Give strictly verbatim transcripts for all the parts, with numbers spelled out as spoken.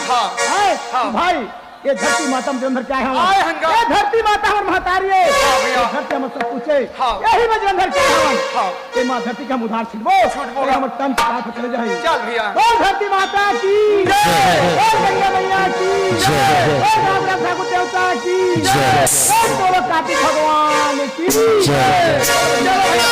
हाँ। हैं? हाँ। भाई, ये धरती माता में जलंधर के आए हवन। आए हन गा। ये धरती माता हमर महतारी हे। हाँ भैया। ये धरती हमर सब कुछ हे। हाँ। यही में जलंधर के आए हवन। हाँ। ये माँ धरती के हम उद्धार छिटबो। छिटबो। ये हमर तन के पाप चले जाही। चल भैया। बोल धरती माता की जय। बोल गंगा मैया की जय। बोल राम राम ठाकुर देवता की जय। बोल बोलो कार्तिक भगवान की जय। जय।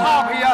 हाँ भैया।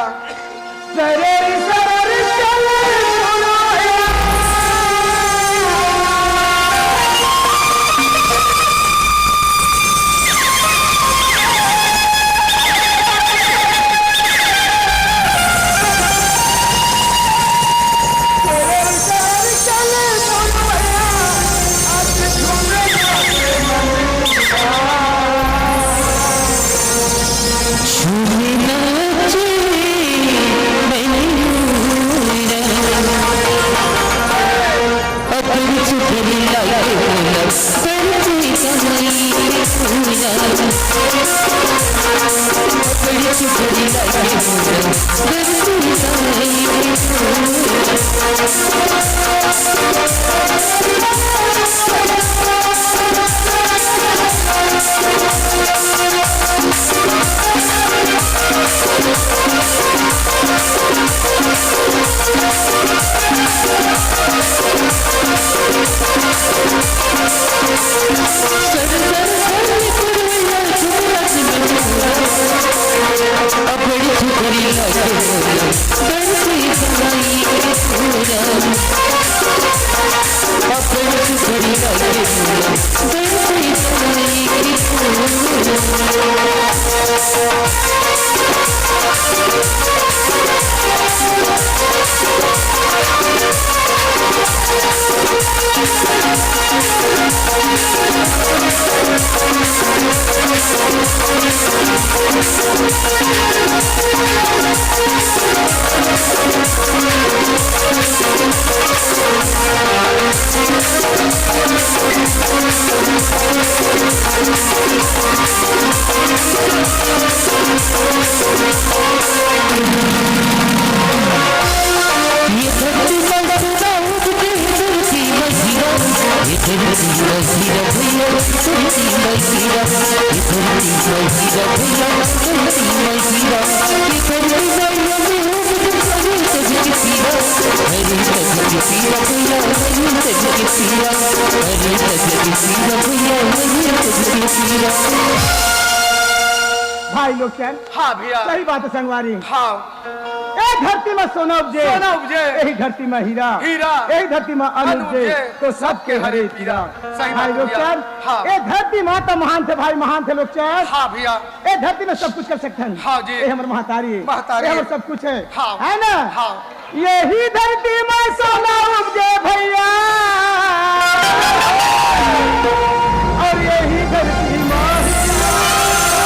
भाई लोग चैन। हाँ भैया। सही बात है संगवारी। हाँ। ए धरती में सोना उपजे। सोना उपजे। यही धरती में हीरा। हीरा। यही धरती में अन्न अन्न उपजे। उपजे। तो सबके हरे पीरा। सही बात भाई है लोग भैया। चैन। हाँ। ए धरती माता महान थे भाई, महान थे लोग चैन। हाँ भैया। ए धरती में सब कुछ कर सकते हैं। हाँ जी। ए हमर महतारी है। महतारी ए हमर है। सब कुछ है। हाँ। है ना? हाँ। यही धरती में सोना उपजे भैया, और यही धरती में, यही धरती में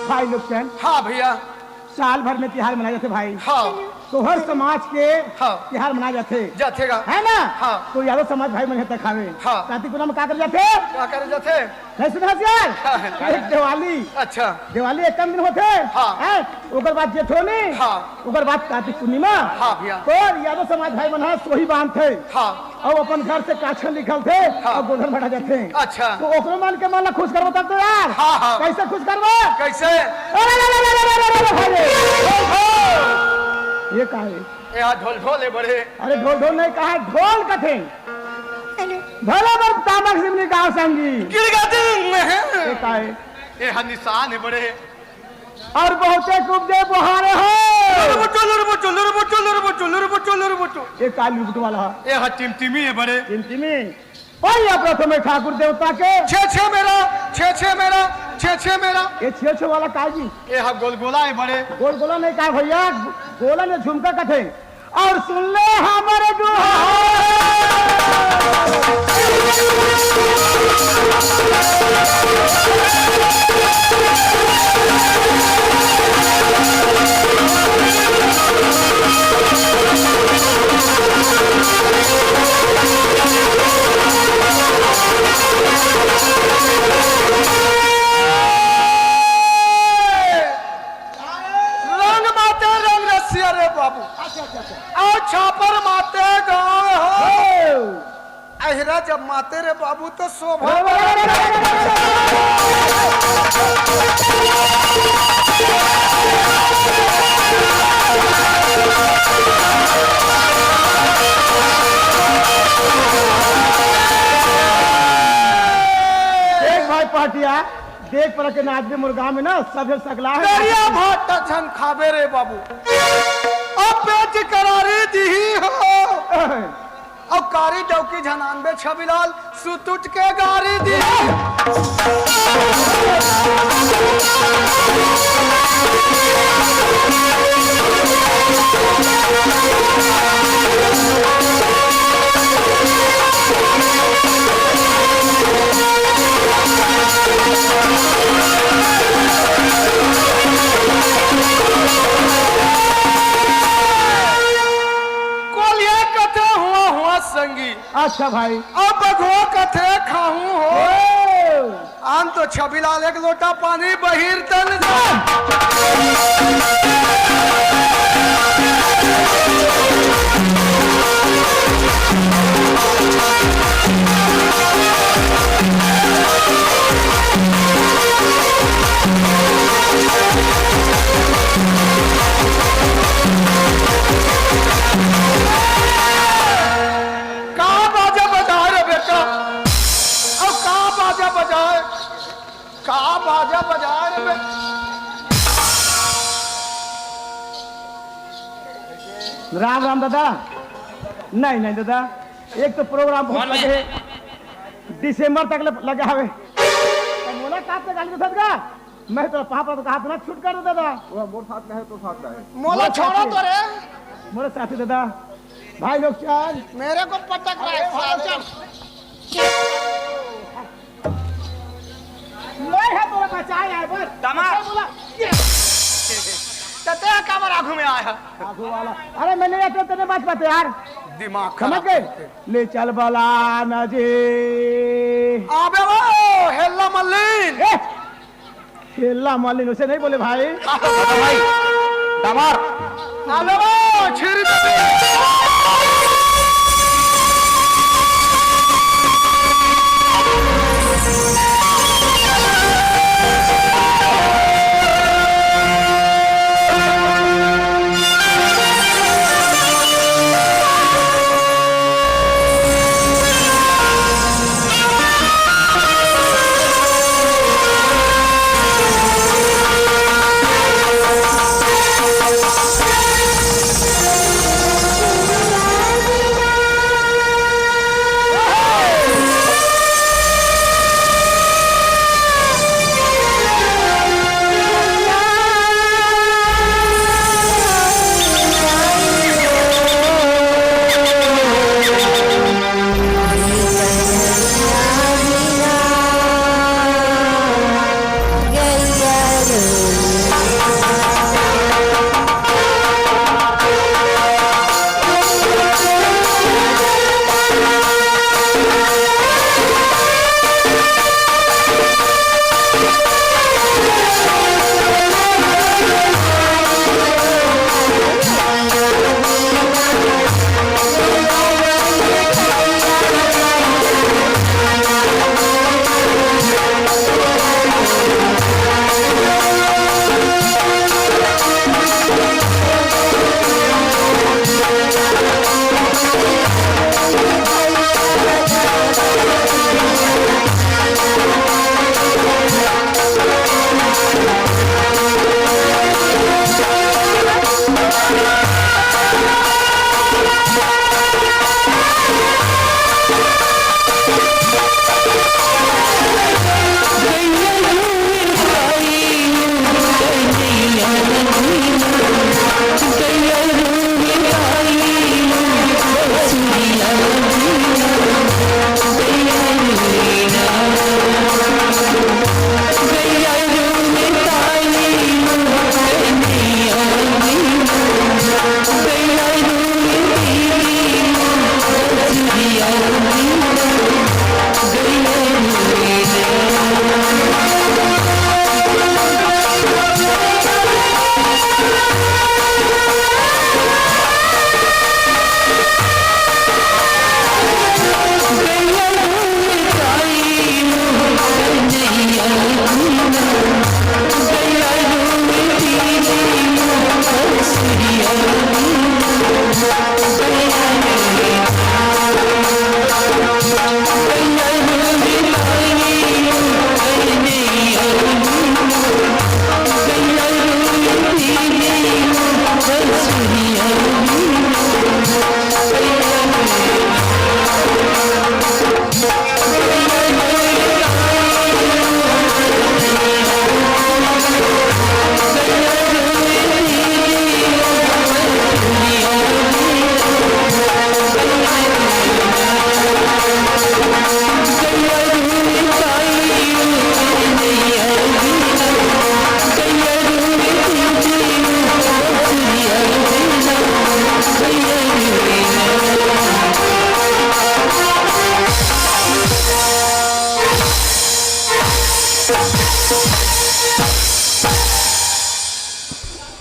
भाई लोग, हाँ भैया। साल भर में तिहार मनाए जाथे भाई। हाँ। तोहर समाज के हाँ। तिहार मनाए जाथे। जाथे गा। है ना? हाँ। तो यादव समाज भाई मन ह तक हावे। हाँ। कार्तिक पूनम का करे जाथे? का करे जाथे? नहीं सुना हस यार? हाँ। एक दिवाली। अच्छा। दिवाली एक दिन होथे। हाँ। हैं? ओकर बाद जेठोनी। हाँ। ओकर बाद कार्तिक पूर्णिमा। हाँ भैया। तो यादव समाज भाई मन ह सोही बांधथे। हाँ। अउ अपन घर से काछन निकलथे हाँ। अउ गोधन भटा जाथे। अच्छा। तो ओकरो मन के मन ला खुश करबो तब तो यार। हाँ, हाँ। कैसे खुश करबो? कैसे? अरे, अरे, अरे, भाई। ये का है? ए, आ ढोल ढोल है बड़े। अरे, ढोल ढोल नहीं कहा, ढोल कथे। भला बर तामक सिमनी गाँव संगी। गिरगा दिन में है। ये का है? ए, हा निशान है बड़े। अउ बहुते कुब्दे बोहारे हो। लुरबुटो, लुरबुटो, लुरबुटो, लुरबुटो, लुरबुटो, लुरबुटो। ये का लुरबुटो वाला है? ये हा टिमटिमी है बड़े। टिमटिमी। ओए, या प्रथम ठाकुर देवता के। छे छे मेरा, छे छे मेरा, छे छे मेरा। ये छे छे वाला का जी? ये हा गोलगोला है बड़े। गोलगोला नहीं का भैया, गोला ने झुमका कथे। अउ सुन ले हमर गुहार। रंग माते रंग रसिया रे बाबू। अच्छा, अच्छा, अच्छा। अउ छापर माते गाँव हो। हो। अहिरा जब माते रे बाबू तो शोभा। देख भाई पाटिया, देख पर के नाच भी मुर्गा में ना सब झन सकला है। करिया भात झन खाबे रे बाबू। अब पेट करारी दिही हो। अउ कारी डौकी झन आनबे छबिलाल, सुत उठ के गारी दिही। कोलिया कथे हुआ हुआ संगी। अच्छा भाई। अब बघवा कथे खाहूं हो। ओ। आन तो छबिलाल एक लोटा पानी बहिर तन जा। का बाजा बजाए रे बेटा? अब का बाजा बजाए? का बाजा बजाए रे बेटा? राम राम दादा। नहीं नहीं दादा, एक तो प्रोग्राम बहुत लगे है, दिसंबर तक ल-, लगे हवे। तो मोला का ते गाली देथस का? मैं तो पापा तो कहा ना छूट कर दे दादा। वो मोर साथ में है तो साथ में है। मोला मोर छोड़ो साथी। तो रे। मोर साथी दादा। भाई लोग चल। मेरे को पटक रहा है, साले। चल। मैं है तोरा बचाए यार, बस। दमा। चल बोला। ये। तते काबर आगू में आया। आगू वाला। अरे मैंने ये तो तेरे बात बात यार। दिमाग समझ खराब गए? करते। ले चल बला ना जे। अबे वो हेल्ला मल्लीन। ए, हेल्ला मल्लीन उसे नहीं बोले भाई। दादा भाई, दमार। अबे वो छेरी।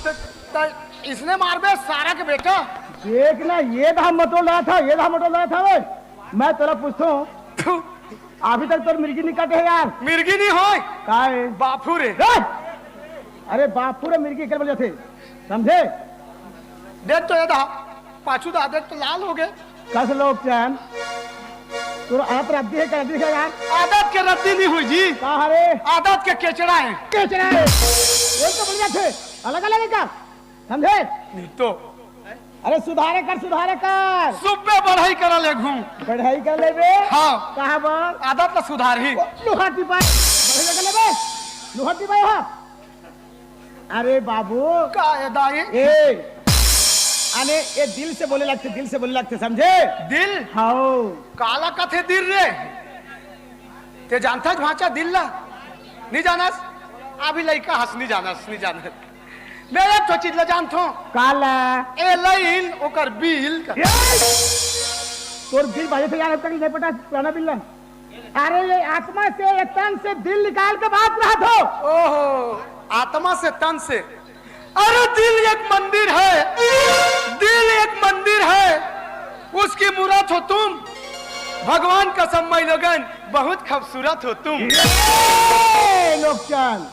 त, त इसने मारबे सारा के बेटा। देख ना, ये धाम मटोल रहा था, ये धाम मटोल रहा था। ओए, मैं तोला पूछता हूँ, अभी तक तोर मिर्गी निकट है यार। मिर्गी नहीं होय। का है? बाफू रे। ए! अरे बाफू रे, मिर्गी के बोल जाते, समझे? देख तो ये दा, पाछू दा देख तो लाल हो गए। कस लोग चैन, तोर आदत रद्दी है का, रद्दी है यार? आदत के रद्दी नहीं हुई जी। का हरे? आदत के केचड़ा है। केचड़ा है। वो तो बोल जाते, अलग अलग है का? समझे? नहीं तो। अरे सुधारे कर, सुधारे कर। सुबह बढ़ाई करा ले घूम। बढ़ाई कर ले बे। हाँ। कहाँ बा? आदत ला सुधार ही। लोहा टिपाई। बढ़ाई कर ले बे। लोहा टिपाई, हाँ। अरे बाबू। का है दाई? ए, अने ये दिल से बोले लगते, दिल से बोले लगते, समझे? दिल? हाँ। काला कथे दिल रे? ते जानथस भांचा दिल ला? नहीं जानस? अभी लइका हस, नहीं जानस, नहीं जानस। मैं एक ठो चीज ला जानथो। काला? ए लाइन ओकर बिल का। ए! तोर बिल बाजे थे यार, अब तक नहीं पटा, पुराना बिल ला। अरे ये आत्मा से, ये तन से दिल निकाल के बात रहा थो। ओहो, आत्मा से तन से। अरे दिल एक मंदिर है, दिल एक मंदिर है, उसकी मूरत हो तुम। भगवान कसम माई लोगन, बहुत खूबसूरत हो तुम। ए, लोकचन,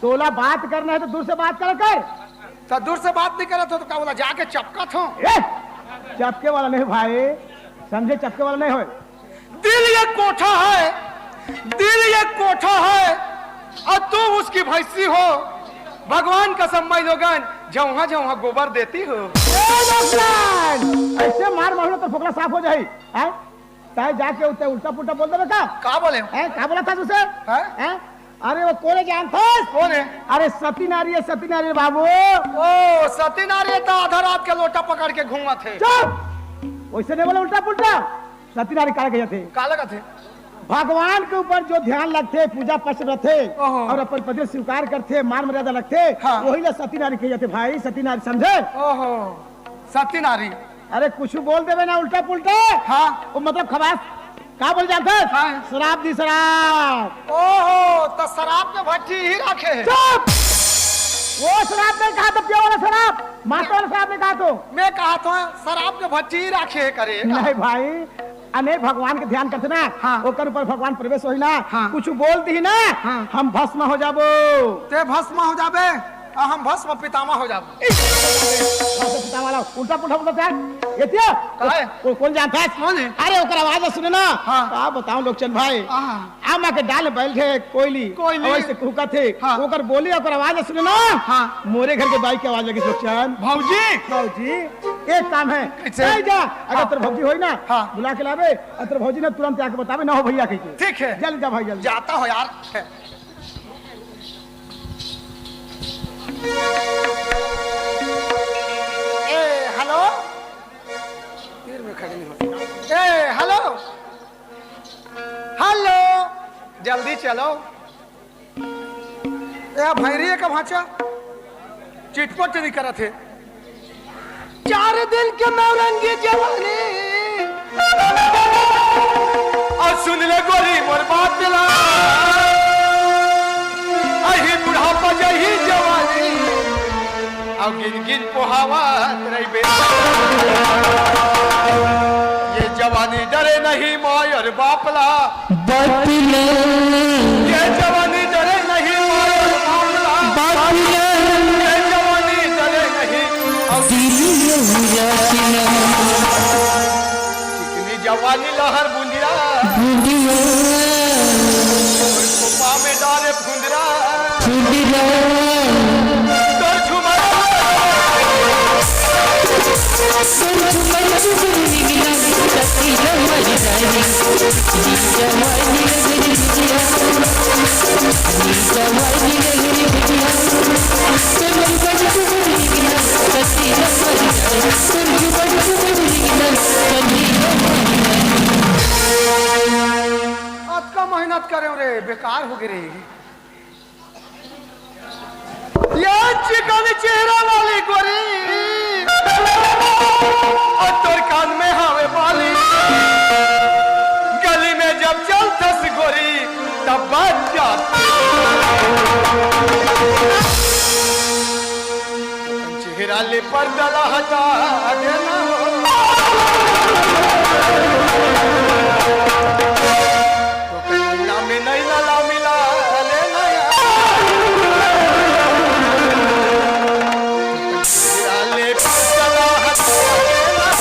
तोला बात करना है तो दूर से बात कर कर। तो दूर से बात नहीं करत हो तो का बोला, जाके चपकत हो। ए, चपके वाला नहीं भाई, समझे, चपके वाला नहीं होय। दिल एक कोठा है, दिल एक कोठा है, और तुम उसकी भैंसी हो। भगवान कसम माई लोगन, जौहा जौहा गोबर देती हो। ए, लोकचन, ऐसे मार मारो तो फोकला साफ हो जाए, हैं? ताए जाके उते उल्टा पुल्टा बोल देबे का? का बोले? हैं? का बोला था तुझसे? हैं? हैं? अरे वो कोने जानथस? कौन है? अरे सती नारी है, सती नारी बाबू। ओ, सती नारी तो आधा रात के लोटा पकड़ के घूमत है। चुप! वैसे नहीं बोले उल्टा पुल्टा। सती नारी काला कहे जाथे? काला कथे? भगवान के ऊपर जो ध्यान लगथे, पूजा पाठ रथे ओहो। और अपन पति स्वीकार करथे, मान मर्यादा लगथे, हाँ। वही ला सती नारी कहे जाथे भाई, सती नारी समझे? ओहो, सती नारी। अरे कुछ बोल देबे ना उल्टा पुल्टा। हाँ। वो मतलब खबास का बोल जानथस? हाँ। शराब दी शराब। ओहो, तो शराब के भट्टी ही रखे है। चुप! वो शराब नहीं कहा तो, पियो वाला शराब, माता वाला शराब नहीं कहा तो। मैं कहा तो शराब के भट्टी ही रखे है करे। नहीं भाई, अने भगवान के ध्यान करथे ना, हाँ। ओकर ऊपर भगवान प्रवेश होही ना, हाँ। कुछ बोल दी ना, हाँ। हम भस्म हो जाबो। ते भस्म हो जाबे, आ हम भस्म पितामह हो जाबो। भस्म पितामह वाला उल्टा पुल्टा बोलता है। ये क्या? काहे? वो, वो कौन जानता है? कौन है? अरे ओकर आवाज सुने ना। हाँ। का बताऊं लोकचन भाई? हाँ। आमा के डाल बैठे कोयली, कोयली। आवाज से कुहकत हे। हाँ। ओकर बोली, ओकर आवाज सुने ना। हाँ। मोरे घर के बाई के आवाज लगे लोकचन। भौजी। भौजी, एक काम है। कैसे? चल जा, अगर हाँ। तोर भौजी होई ना, हाँ। बुला के लाबे, अगर तोर भौजी ना तुरंत आके बताबे ना हो भैया कह के। ठीक है। जल्दी जा भाई, जल्दी। जाता हो यार। ए, हेलो। तीर में खड़ी नहीं होती। ए, हेलो। हेलो। जल्दी चलो। ए, भैरी एक भांचा। चिटपट नहीं करत हे। चार दिन के नौरंगी जवानी। और सुन ले गोरी मोर बात ला। अही बुढ़ापा जही जवानी। और गिन गिन पोहावत रहिबे। ये जवानी डरे नहीं माय और बाप ला। बाप ला। ये जवानी डरे नहीं माय और बाप ला। बाप ला। ये जवानी डरे नहीं। और दिल ये हुआ ना। चिकनी जवानी लहर बुंदिया। बुंदिया। खोपा में डारे फुंदरा। फुंदरा। तोर झुमर। तोर झुमर झुमर निगला, सखी हमर जानी। जवानी लगरी बिटिया। जवानी लगरी बिटिया। तोर झुमर झुमर निगला, सखी हमर जानी। तोर झुमर झुमर निगला, सखी हमर जानी। अतका मेहनत करे रे, बेकार हो गए रे। ये चिकन चेहरा वाली गोरी, और तोर कान में हवे बाली। गली में जब चलथस गोरी, तब बच जात। पर्दा ला हटा देना हो। तो कहीं ना में नहीं ना ला मिला लेना यार। ले पर्दा ला हटा देना।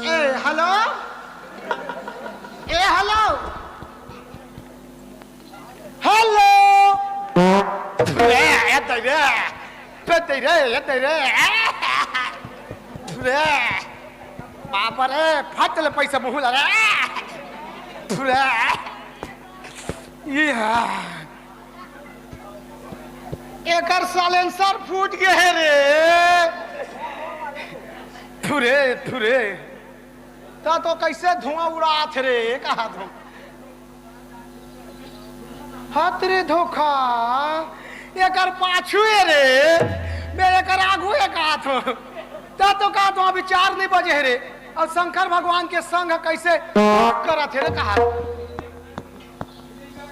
ए, हेलो। ए, हेलो। हेलो। ए, ए, दे रे। पे दे रे, ए, दे रे। रे। बाप रे, फट ले पैसा मुँह ला रे। रे। ये। एकर साइलेंसर फूट गे हे रे। फुरे, फुरे। त तो कइसे धुआं उड़ात हे रे, कहा धुआं। हत रे धोखा, एकर पाछू ए रे, मैं एकर आगू ए कहात हों। त तो कहात हों, अभी चार नइ बजे हे रे, अउ शंकर भगवान के संग कइसे करत हे रे, कहा।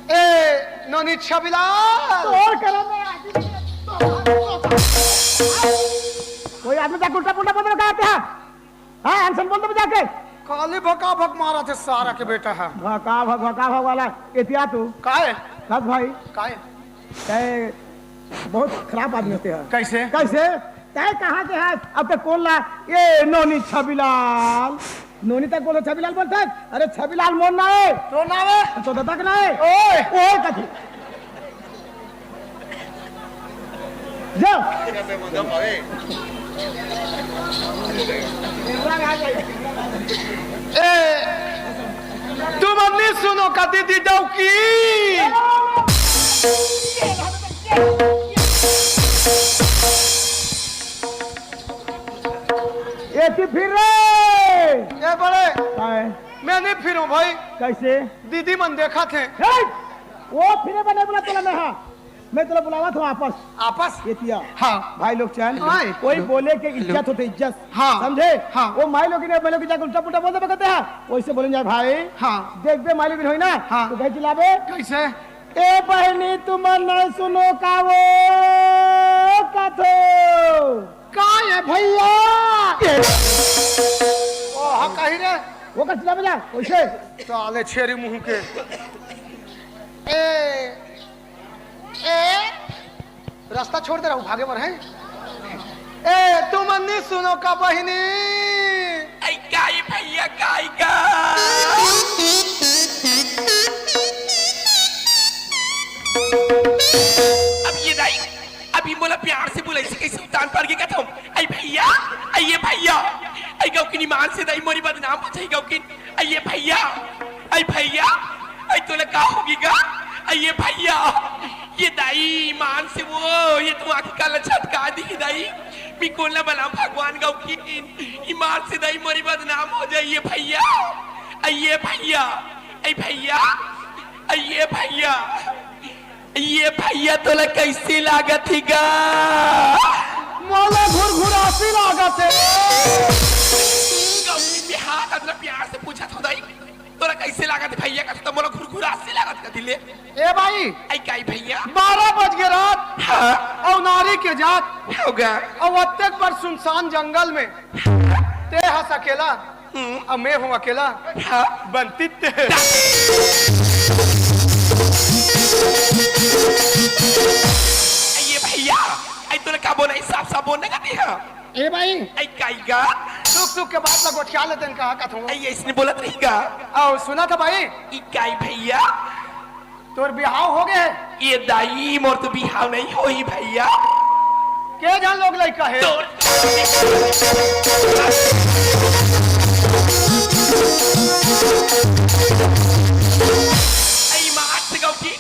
ए, नोनी छबिलाल। तोर करम में आदमी, कोई आदमी जाके उल्टा पुल्टा बोल रहा है क्या? हाँ, अनसन बोल दे जाके। खाली भका भक मारत हे सारा के बेटा है। भका भक, भका भक वाला एतिया तू। काहे? बस भाई। काहे? तै बहुत खराब आदमी होते हैं। कैसे? कैसे? तै कहाँ के है? अब तो कौन ला? ये नोनी छबिलाल। नोनी तक बोले छबिलाल बोलते हैं। अरे छबिलाल मोर ना है। तो ना है? तो दतक ना है। ओए। ओए कथी? जाओ। ए, तुम नहीं सुनो का दीदी डौकी? ये की फिर रे? ए बड़े, काय? मैं नहीं फिरूं भाई। कैसे? दीदी मन देखा थे। हे! वो फिरे बने बोला तोला मैं, हाँ। मैं तोला बुलावा था वापस। आपस? ये किया। हाँ। भाई लोग चैन। आए। कोई बोले के इज्जत होते, इज्जत। हाँ। समझे? हाँ। वो माई लोग ने, मैं लोग जाके उल्टा पुल्टा बोल दे कहते हैं। वैसे बोले जाए भाई। हाँ। देख बे माई लोग होई ना। हाँ। तो कहे चिल्लाबे। कैसे? ए बहनी तुम नहीं सुनो का वो कथो। का है भैया? ओ, हाँ, कही रे। वो का चिल्लाबे जा, वैसे। साले छेरी मुंह के। ए, ए, रास्ता छोड़ दे रहू, भागे बर है। ए, तुम नहीं सुनो का बहिनी? आई काई भैया, काई का? अब ये दाई, अभी मोला प्यार से बोला, इसे कैसे उतान पर के कथम? आई भैया, आई ये भैया, आई गौकिन ईमान से दाई मोरी बदनाम हो जाई गौकिन। अइये भैया, अइ भैया, अइ तोला का होगे गा? अइये भैया, ये दाई ईमान से वो, ये तो आँखी काला छटका दिही दाई। मी कोन ला बलाम भगवान गौकिन, ईमान से दाई मोरी बदनाम हो जाइए भैया। अइये भैया, अइ भैया, अइये भैया। ये भैया तोला कैसे लागत हे गा? मोला घुरघुरासी लागत हे। गौरी बिहार अतना प्यार से पूछत हो दाई, तोला कैसे लागत हे भैया? का तो मोला घुरघुरासी लागत का दिले। ए भाई, आई काई भैया? बारह बज गे रात। हाँ। अउ नारी के जात। होगा। अउ अतेक बड़ सुनसान जंगल में ते हस अकेला। हम्म। अब मैं हूँ अकेला। हाँ। बनती ते। ये भैया, आई तोला का बोला, साफ साफ बोलने का दिया। ए भाई। आई काई गा? सुख सुख के बात ला गोठिया लेते हैं, कहा कथूँ। आई इसने बोलत रही गा। आओ, सुना था भाई। ई काई भैया? तोर बिहाव हो गे? ये दाई, मोर तो बिहाव नहीं होही भैया। के झन लोग लइका हे? तोर आई मार से गौकी,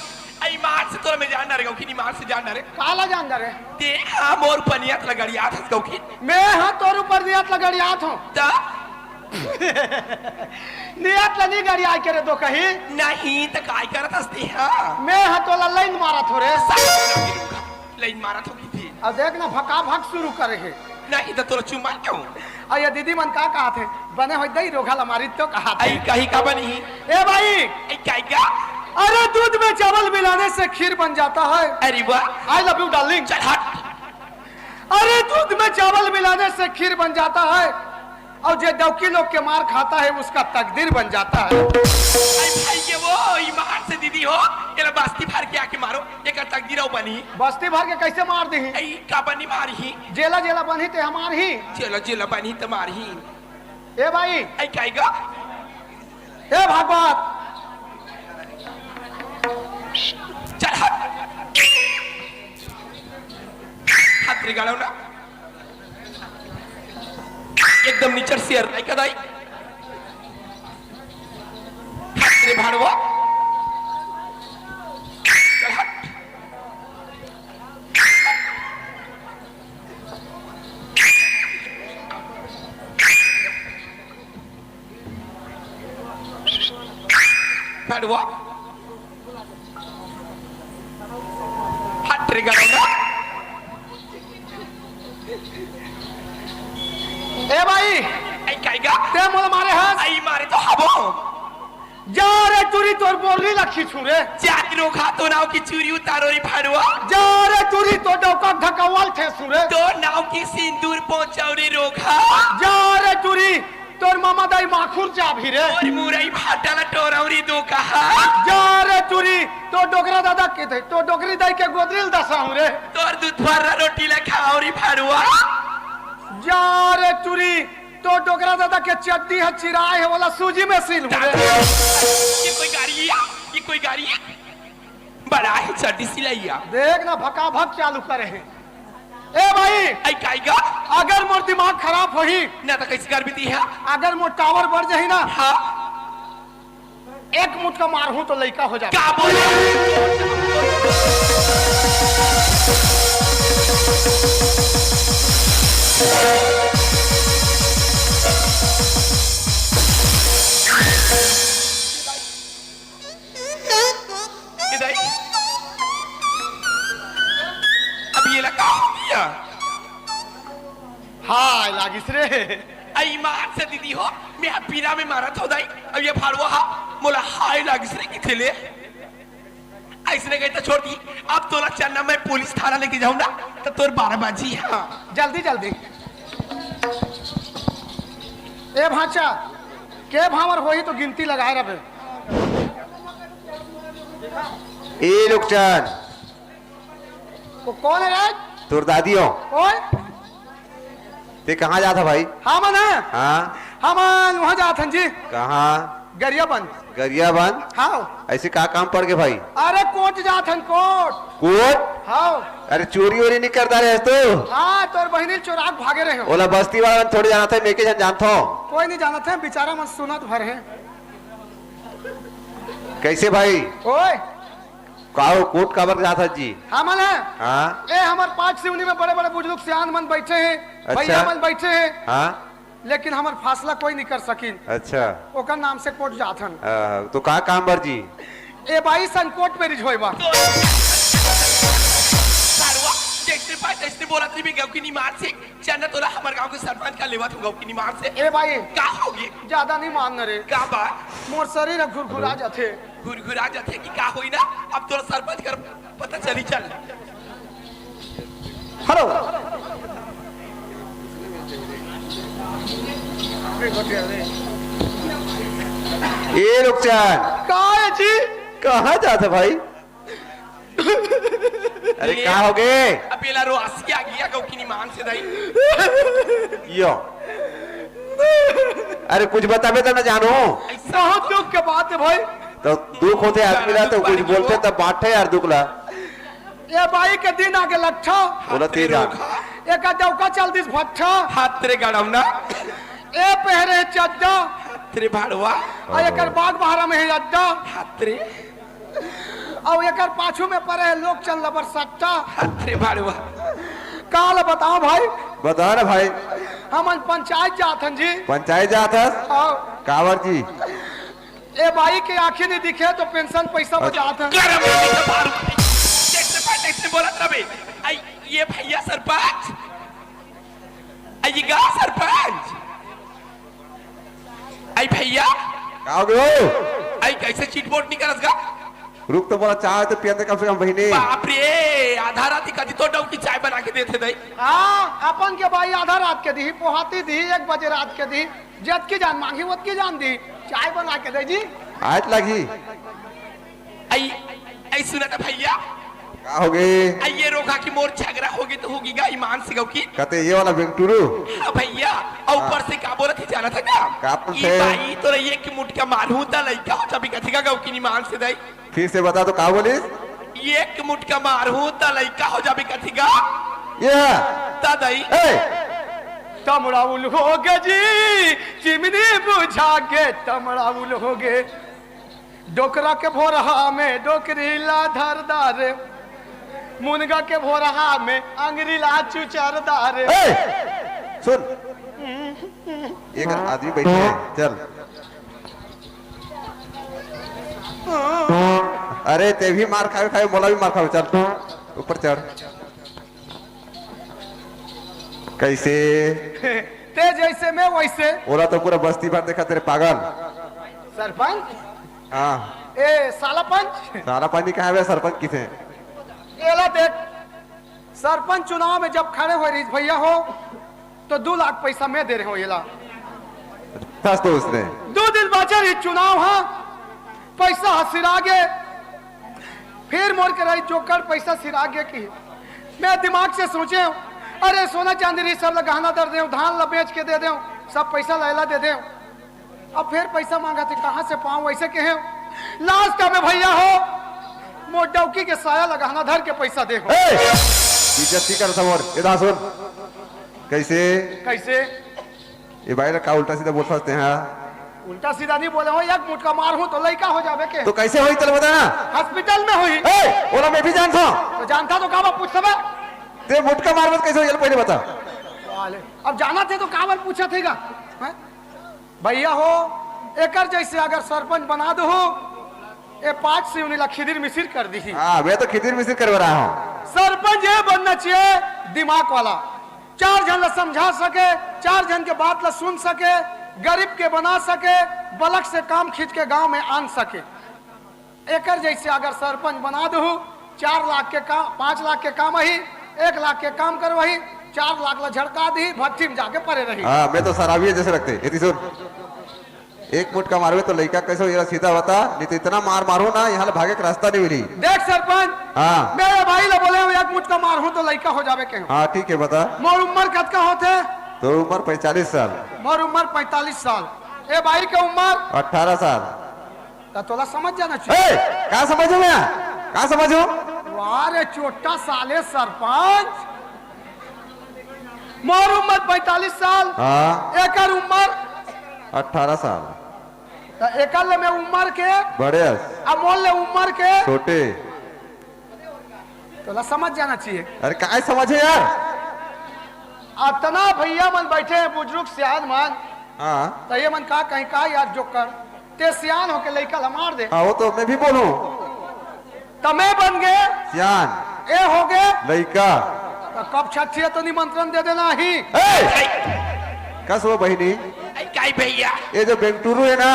आई मार से तोला मैं जान डारे गौकी निमार से जान डारे। काला जान डारे? ते हा मोर पनियत लगड़ियात हस गौकी। मैं हा तोर ऊपर नियत लगड़ियात हूँ। त नियत ल नी गड़ियाय करे दो कही। नहीं त काय करत हस ते हा? मैं हा तोला लाइन मारत हो रे। लाइन मारत हो की थी? अब देख ना, भकाभक शुरू करे हे। नहीं त तोला चुम्मा क्यों? अरे ये दीदी मन का कहा थे? बने हो दई रोघा लमारी तो कहा थे। आई कही का बनी? ए भाई! आई कही का? अरे दूध में चावल मिलाने से खीर बन जाता है। अरे वाह! I love you darling। चल हट। अरे दूध में चावल मिलाने से खीर बन जाता है, और जे डौकी लोग के मार खाता है, उसका तकदीर बन जाता है। आई भाई के वो ईमान से दीदी हो, एला बस्ती भर के आके मारो, एकर तकदीर अउ बनी। बस्ती भर के कैसे मार दी? आई का बनी मारी ही? जेला जेला बनी ते हमार ही। जेला जेला बनी ते मार ही। ए भाई। आई काई गा? ए भागवत। चल हट। हाथ रे गाड़ो ना। एकदम निचर सियर नहीं कदाई। हाथ रे भाड़वा। चल हट। भाड़वा। हाथ रे गाड़ो ना। ए भाई, आई काई गा? ते मोला मारे हस? आई मारे तो हबो। जा रे टुरी, तोर बोरली ला खींचू रे। जा रे रोघा, तो नाव की चूरी उतारो रे भाड़वा। जा रे टुरी, तो डौका ढकवाल ठेसू रे। तो नाव की सिंदूर पहुंचाओ रे रोघा। जा रे टुरी, तोर मामा दाई माखुर चाभी रे। तोर मुरई भाटा ला टोरौरी दो कहा। जा रे टुरी, तो डोकरा दादा के दे, तो डोकरी दाई के गोदरिल दसाऊं रे। तोर दूध फर्रा रोटी ला खाओ रे भाड़वा। जा रे टुरी, तो डोकरा दादा के चड्डी ह चिराए हे, ओला सूजी में सील हूं रे। ये कोई गाड़ी है? ये कोई गाड़ी है? बड़ा है चड्डी सिलैया। देख ना, भकाभक चालू करे हे। ए भाई, आई काई गा? अगर मोर दिमाग खराब होही, ना तो कैसे कर बीती है? अगर मोर टावर बढ़ जाही ना, हाँ। एक मुटका मारहूं तो लइका हो जाए। का बोले? ए दाई, अब ये ला का हो गया? हाय लागिस रे। आई मार से दीदी हो, मैं हा पीरा में मारत हो दाई। अब ये भाड़वा हा, मोला हाय लागिस रे किथे ले। ऐसने कही तो छोड़ दी। अब तोला चलना, मैं पुलिस थाना लेके जाऊं ना, तो तोर बारह बाजी। हाँ। जल्दी, जल्दी। ए भांचा, के भांवर होही तो गिनती लगाए रहे। ए लोकचन। वो कौन है रे? तोर दादी हो। कौन? ते कहाँ जात ह भाई? हमन ह? हाँ। हमन वहाँ जात हन जी। कहाँ? गरियाबंद। गरियाबंद? हाँ। ऐसे का काम पड़ गए भाई? अरे कोर्ट जात हन, कोर्ट। कोर्ट? हाँ। अरे चोरी वोरी नहीं करता रहे तू? हाँ, तोर बहिनी चोराक भागे रहे हो। ओला बस्ती वाला मन थोड़ी जानत हे, मैं के जन जानत हूँ। कोई नहीं जानत हे, बेचारा मन सुनत भर हे। कैसे भाई? ओए। का हो, कोर्ट काबर जात हस जी? हमन ह? हाँ। ए, हमर पाक सिवनी में बड़े-बड़े बुजुर्ग सियान मन बैठे हैं, अच्छा। भैया मन बैठे हैं, हाँ। लेकिन हमर फैसला कोई नहीं कर सकिन। अच्छा। ओकर नाम से कोर्ट जात हन। आ, तो का काम बर जी? ए बाई सन कोर्ट में रिझोए बा। सारुआ, जैसे पाए तैसे बोलत रही, मैं गौकी निमार से, चल ना तोला हमर गांव के सरपंच का लेवत हूँ गौकी निमार से। ए बाई, का हो गए? ज्यादा नहीं मानना रे। का बात? मोर शरीर ह घुरघुरा जाथे। घुरघुरा जाथे कि का होई ना, अब तोर सरपंच कर पता चली, चल। हेलो। ए लोकचन। का है जी? कहाँ जात ह भाई? अरे, का हो गए? अब एला रोआसी आ गया, गौकी निमान से दाई। यो। अरे, कुछ बताबे तब ना जानू। ऐसा बहुत दुख के बात है भाई। तो दुख होथे आदमी ला, तो कुछ बोलथे तब बांटथे यार दुख ला। ए बाई के दिन आगे लट्ठा। बोला तेज आ। एक डौका चल दिस भट्ठा। हाथ रे गड़ौना। ए पहरे चड्डा। हाथ रे भाड़वा। आ एकर बाग बहरा में है अड्डा। हाथ रे। अउ एकर पाछू में परे हे लोकचन लबर सट्टा। अरे भाड़वा। का ल बताओं भाई? बता ना भाई। हमन पंचायत जात हन जी। पंचायत जात हस? हाँ। काबर जी? ए बाई के आँखी नहीं दिखे तो पेंशन पैसा बचात हन। गरम नहीं दिखे भाड़वा। कैसे बात ऐसे बोलत रहे? आई, ये भैया सरपंच। आई गा सरपंच। आई भैया। का हो गयो? आई कैसे चिटपोट नहीं करस गा? रुक तो बोला, चाय तो पियन दे कम से कम बहिनी। बाप रे, आधा रात ही कदी तो डौकी चाय बना के देथे दई। हाँ, अपन के बाई आधा रात के दी, पोहाती दी, एक बजे रात के दी, जतकी जान मांगी ओतकी जान दी, चाय बना के दे जी। आज लगी। आई, आई सुना था भैया। का हो गए? आई ये रोका कि मोर झगड़ा हो गई तो होगी गा ईमान से गौ की। कते ये वाला बेंगटुरू? हाँ भैया, और ऊपर से का बोलत ही जाना था का? का बोलते? ई बाई तोरा एक मुटका मारू त लइका हो जाबे कथी का गौ की ईमान से दई। फिर से बता तो का बोलिस? एक मुटका मारू त लइका हो जाबे कथी का? ये है। त दई। ए! तमड़ाउल हो गे जी, चिमनी बुझा गे, तमड़ाउल हो गे। डोकरा के भोरहा में डोकरी ला धर दा रे, मुनगा के भोरहा में अंगरी ला चुचर दा रे। ए, सुन, एक आदमी बैठे है, चल। अरे, ते भी मार खावे, खावे, मोला भी मार खावे, चल, ऊपर चढ़। कैसे? ते जैसे मैं वैसे। ओला तो पूरा बस्ती भर देखा तेरे पागल। सरपंच? हाँ। ए, साला पंच? साला पंच नहीं कहा बे, सरपंच किसे? एला देख, सरपंच चुनाव में जब खड़े हुए रहीस भैया हो, तो दू लाख पैसा मैं दे रहे हो एला। दस तो उसने। दू दिन बाचे रही चुनाव, हाँ, पैसा ह सिरा गे, फिर मोर करा जोकर पैसा सिरा गे कि मैं दिमाग से सोचे हूँ, अरे सोना चांदी रही सब ला गहना धर दे, धान ला बेच के दे दे, सब पैसा ला एला दे दे। अब फिर पैसा मांगा थे, कहाँ से पाऊं, वैसे कहे। लास्ट में भैया हो, मोर डौकी के साया ला गहना धर के पैसा दे हो। ए! बेइज्जती कर समोर, इधर सुन। कैसे? कैसे? ये भाई का उल्टा सीधा बोल सकते हैं? उल्टा सीधा नहीं बोले हो, एक मुटका मार हूँ तो लइका हो जाबे के। तो कैसे होई, चल बता ना। हॉस्पिटल में होई। ए, ओला मैं भी जानता हूँ। तो जानता तो काबर पूछता बे? ते मुटका मार मत कैसे होई, चल पहले बता। साले, अब जाना थे तो काबर पूछा थेगा? हैं? भैया हो, एकर जैसे अगर सरपंच बना दो हो, ए पाँच से उन्हीं ला खिदिर मिसिर कर दी। हाँ, मैं तो खिदिर मिसिर करवा रहा हूँ। सरपंच ये बनना चाहिए दिमाग वाला, चार झन ला समझा सके, चार झन के बात ला सुन सके, गरीब के बना सके, बलक से काम खींच के गांव में आन सके। एकर जैसे अगर सरपंच बना दहू, चार लाख के काम, पाँच लाख के काम ही, एक लाख के काम करवही, चार लाख ला झड़का दी, भट्ठी में जाके पड़े रही। हाँ, मैं तो शराबी है जैसे रखते। इतनी सुन, एक मुटका मारबे तो लइका कैसे हो, ये सीधा बता, नहीं तो इतना मार मारू ना, यहाँ ले भागे के रास्ता नहीं मिली। देख सरपंच, हाँ। मेरे भाई ला बोले हूँ, एक मुटका मार हूँ तो लइका हो जाबे के। हाँ, ठीक है, बता। मोर उम्र कतका होथे? तोर उम्र पैंतालीस साल। मोर उम्र पैंतालीस साल। ए भाई के उम्र? अठारह साल। त तोला समझ जाना चाहिए। ए, का समझो मैं? का समझो? वाह रे चोट्टा साले सरपंच, मोर उम्र पैंतालीस साल, हाँ। एकर उम्र अठारह साल। त एकर ले मैं उम्र के बड़े हस। आ मोर ले उम्र के छोटे। तोला समझ जाना चाहिए। अरे काय समझे यार? अतना भैया मन बैठे हैं, बुजुर्ग सियान मन। हाँ। त ये मन का कहीं का यार जोकर, ते सियान होके लइका ला मार दे। हाँ, वो तो मैं भी बोलूं। त मैं बन गए सियान। ए हो गए लइका। त कब छठिया तो निमंत्रण दे देना ही। ए! कस वो बहिनी? आई काई भैया? ये जो बेंगटुरू है ना,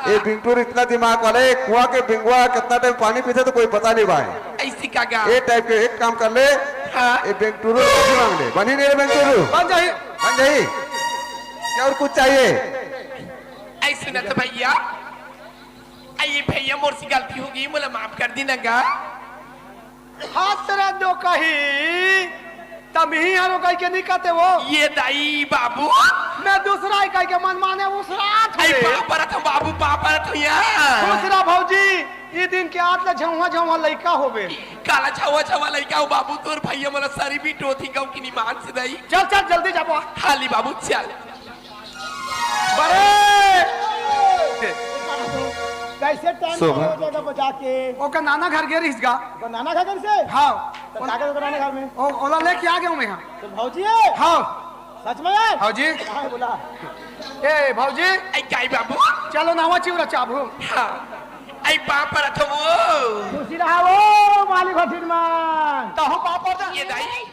ये बेंगटुरू इतना दिमाग वाला है, कुआं के बेंगुआ कितना टाइम पानी पीते तो कोई पता नहीं भाई। ऐसी का गा? ये टाइप के एक काम कर ले, हाँ। ये बेंगटुरू से माफी मांग ले, बनी नहीं रे बेंगटुरू? बन जाही। बन जाही। क्या और कुछ चाहिए? ऐसे ना तो भैया, आई भैया मोर से गलती होगी, मोला माफ कर दी ना गा। हाथ रे दो कही, तम ही हरो कही के नहीं कहते वो। ये दाई बाबू। मैं दूसरा ही कही के मन माने उसरात आई हुए। पाँव परत हूँ बाबू, पाँव परत हूँ यार। दूसरा भौजी, ये दिन के आत ला झौहा झौहा लइका होवे। काला झौहा झौहा लइका हो बाबू, तोर भैया मोला सरी भी टोथी गाँव की निमान से दाई। चल चल जल्दी जाबो। हाली बाबू चल। बड़े। कैसे शोभा। जगह बजा के। ओकर नाना घर गे रहिस गा। ओकर नाना घर से? हाँ। तो का करे ओकर नाना घर में? ओ, ओला लेके आ गेंव मैं हा। तो भौजी है? हाँ। सच में यार? भौजी। हाँ, बोला। ए, भौजी। आई काई बाबू? चलो नावा चिवरा चाबू। हाँ। आई पाँव परत हँव वो। खुशी रहा वो, मालिक भटिन मान। तहूँ पाँव पर जा। ये दाई।